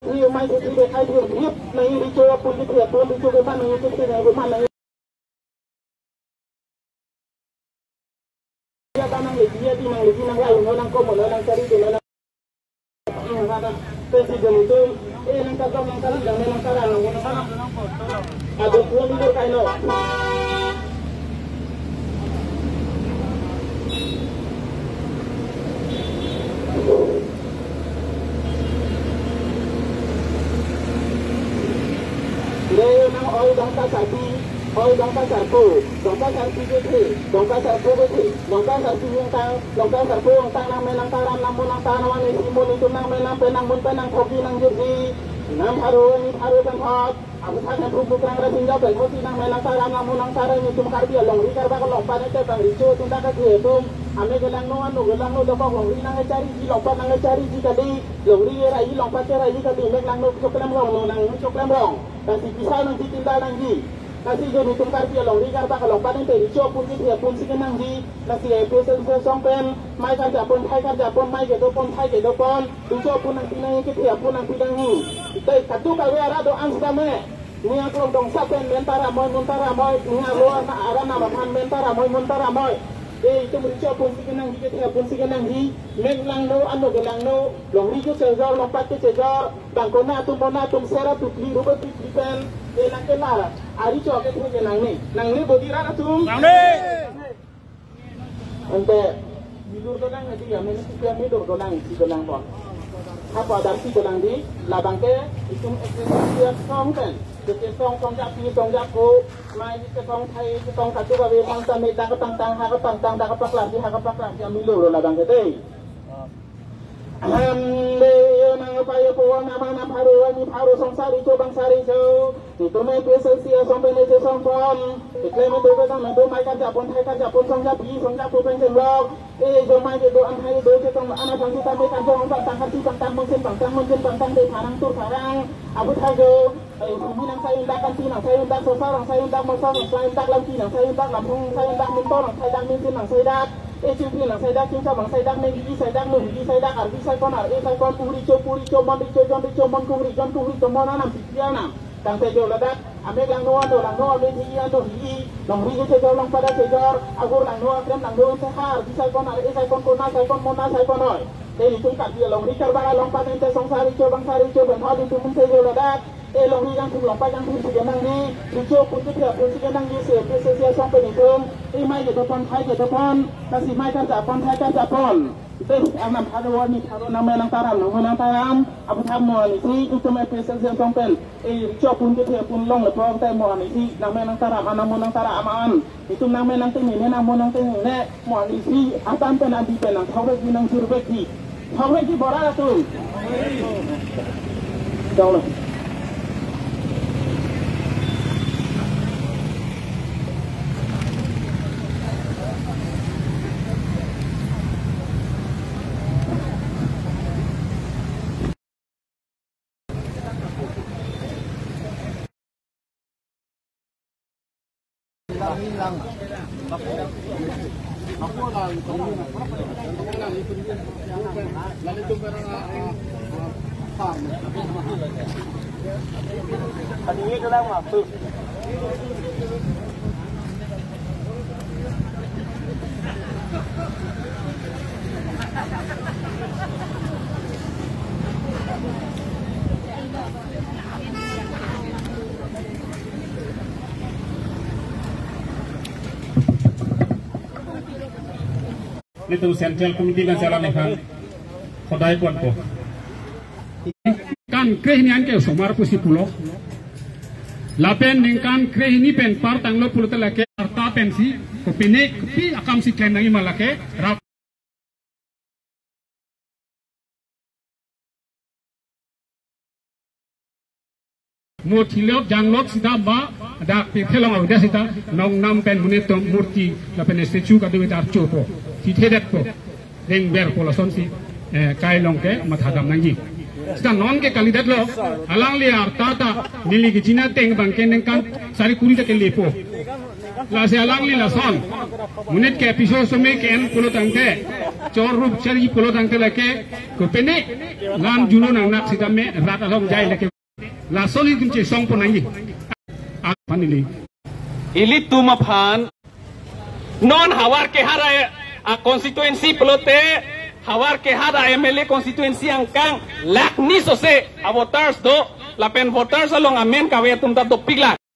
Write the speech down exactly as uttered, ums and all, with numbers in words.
Iyo mai ke tibe khai tibe hip nang iri cho pun ke tiap pun cho ke pan nang ke tiap pun nang. Iya tanang le dia di nang le di nang lain nang komo nang cari di nang. Presiden itu eh nang kagam nang kali nang nang karang nang nang. Aduh, dua minggu kaino. Leo nang oi Dongka Sarpi, oi Dongka Sarpo, Dongka Sarpi kethe, Dongka Sarpo kethe, Dongka Sarpi ingtang, Dongka Sarpo ingtang nangmen nangtaram nangmun nangta nang isi mun itum nangmen nangpen nangmun pen nangthoki nangjirji, nang pharo ni pharo pen thot. Abu thak nang phu bukrang ra sinjau pen thot si nangmen nangtaram nangmun nangtaram itum Karbi alongri karbak along pan ete bang richo atum dak kethe atum. Ame kelangno ano kelangno dokok longri nangchariji longpat nangchariji kali. Longri ke rai longpat ke rai kali mek langno choklem rong no nang choklem rong. Lasi bisa nangji tinda nangji. Lasi jo nitum Karbi alongri karbak along pan ente richo pun kethe pun si kenangji. Lasi A P H L C asong pen mai karja pon thai karja pon mai kedo pon thai kedo pon. Richo pun nangpi nangji kethe pun nangpi nangji. Tei katu kave ara do-an sitame. Ning aklong dongsa pen men ta ramoi mun ta ramoi. Ning alo ara nam aphan men ta ramoi mun ta ramoi. Tei itum richo pun si kenangji kethe pun si kenangji. Mek langno ano kelangno. Longri kechejor longpat kechejor. Bang kona atum kona atum sera pipli rupa pipli pen. Tei nang kelar. Ari cho kethe kenangne. Nangne bodi rat atum. Nangne. Ante milur dolang adi ya, mene kupiah milur dolang si dolang pon. Apa adar si dolang di, labang ke itum ekstremis asong pen. Kete song song japi song japo, mai kete song thai kete song katu kabe pangtang medak pangtang ha pangtang dak paklar di ha paklar di milur labang ke dei. Ahem, de, yo nang upayo po, nama na pharo, ani pharo song sari cho bang sari cho. Itum A P H L C asong pen ese song pon. Iklem itu ke nama do mai karja pon, thai karja pon song japi, song japo pen jenglok. Eh, jo mai ke do an hai do ke tong ana thang sitame karja ong pangtang karsi pangtang mungkin pangtang mungkin pangtang de pharang tur pharang. Abu thai jo. Eh, humi nang sai undak kanti nang sai undak sosa nang sai undak mosa nang sai undak lamki nang sai undak lamhung nang sai undak minto nang sai dak minsin nang sai dak. Eh, chingpi nang sai dak chingsa nang sai dak megi sai dak megi sai dak arbi sai kon ar eh sai kon puri cho puri cho mon ri cho jon ri cho mon kung ri jon kung ri cho mon anam si pia nam. Tangte jo ladak ame langno ano langno ame thi ano hi longri kechejor longpat kechejor agur langno akrem langno se har bi sai kon ar eh sai kon kona sai kon mona sai kon noi. Te itum Karbi alongri karbak along pan ente song sari cho bang sari cho ben hal itum mun se jo ladak. Eh, longri kangthum longpat kangthum si kenangji, richo pun kethe pun si kenangji si A P H L C asong pen itum, eh, mai kedo pon, thai kedo pon, lasi mai karja pon, thai karja pon. Tei, anam pharo ani pharo nangmen nangtaram, nangmen nangtaram, abu tham mo ani si, itum A P H L C asong pen, eh, richo pun kethe pun long lepo, tei mo ani si, nangmen nangtaram, anam mo nangtaram, aman. Itum nangmen nangtengine, nang mo nangtengine, mo ani si, atan pen andi pen nangthok vekji nangthur vekji. Thok vekji bor-an atum. Dong lo. Nelitum Central Committee kan jalan ikan hodai kuan po. Kan krehini anke osomar pusi pulo. Lapen ningkan krehini pen par tanglo pulote lake arta pensi kopine kopi akam si klem nangji ma lake rap. Mo thilot janglot sita ba dak pithelong avedet sita nongnam pen monit atum murti lapen statue kadokave ta archo po. Tithe det po. Dengber po lasonsi, eh, kai along ke mathadam nangji. Sita non ke kalidetlo, alangli arta ta neli kejina ateng abang ke ningkan sari kuri ta kelepo. Lasi alangli lason monit ke episode sitame ke-en pulo tangte, chor rup chari pulo tangte lake kopine lam julo nangnak sitame rat along jai lake. Lason itum chesongpon nangji. Aphan ili. Ilitum aphan non havar kehat a, a constituency pulote, havar kehat a M L A constituency angkang lakh ni sose a voters do, lapen voters along amen kave atum ta dopiklo.